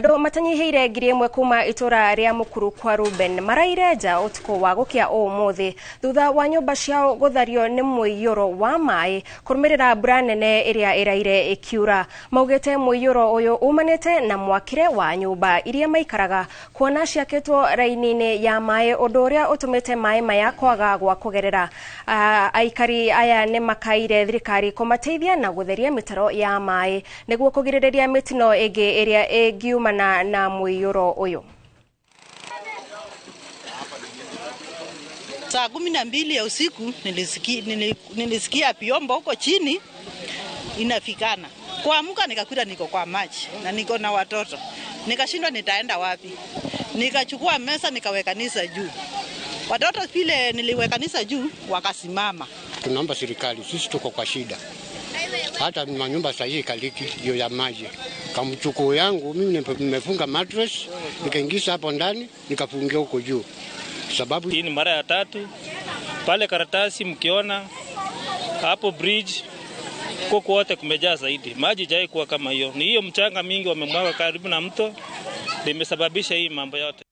Andũ matanyihĩire 1,000 kuma itũra rĩa Mukuru kwa Ruben maraire nja ũtukũ wa gũkĩa ũmũthĩ thutha wa nyũmba ciao gũthario nĩ mũiyũro wa maĩ kũrũmĩrĩra mbura nene ĩrĩa ĩraire ĩkiura. Maugĩte mũiyũro ũyũ umanĩte na mwakĩre wa nyũmba iria maikaraga kuona ciakĩtwo raini-inĩ ya maĩ ũndũ ũrĩa ũtũmĩte maĩ maya kwaga gwa kũgerera. Aikari aya nĩ makaire thirikari kũmateithia na gũtheria mĩtaro ya maĩ nĩguo kũgirĩrĩria mĩtino ĩngĩ ĩrĩa ĩngiumana na mũiyũro ũyũ. Saa 12 ya usiku nilisikia piombo huko chini inafikana. Kuamka nikakuta niko kwa maji na niko na watoto. Nikashindwa nitaenda wapi. Nikachukua mesa nikawekanisa juu. Watoto vile niliwekanisa juu wakasimama. Tunaomba serikali, sisi tuko kwa shida. Hata manyumba sahihi kaliki hiyo ya maji. Kamchuko yangu mimi nimefunga mattress, nikaingiza hapo ndani, nikafungia huko juu. Sababu hii ni mara ya tatu. Pale karatasi mkiona hapo bridge kuko wote kumejaa zaidi. Maji jai kuwa kama hiyo. Ni hiyo mchanga mingi wamemwaga karibu na mto limesababisha hii mambo yote.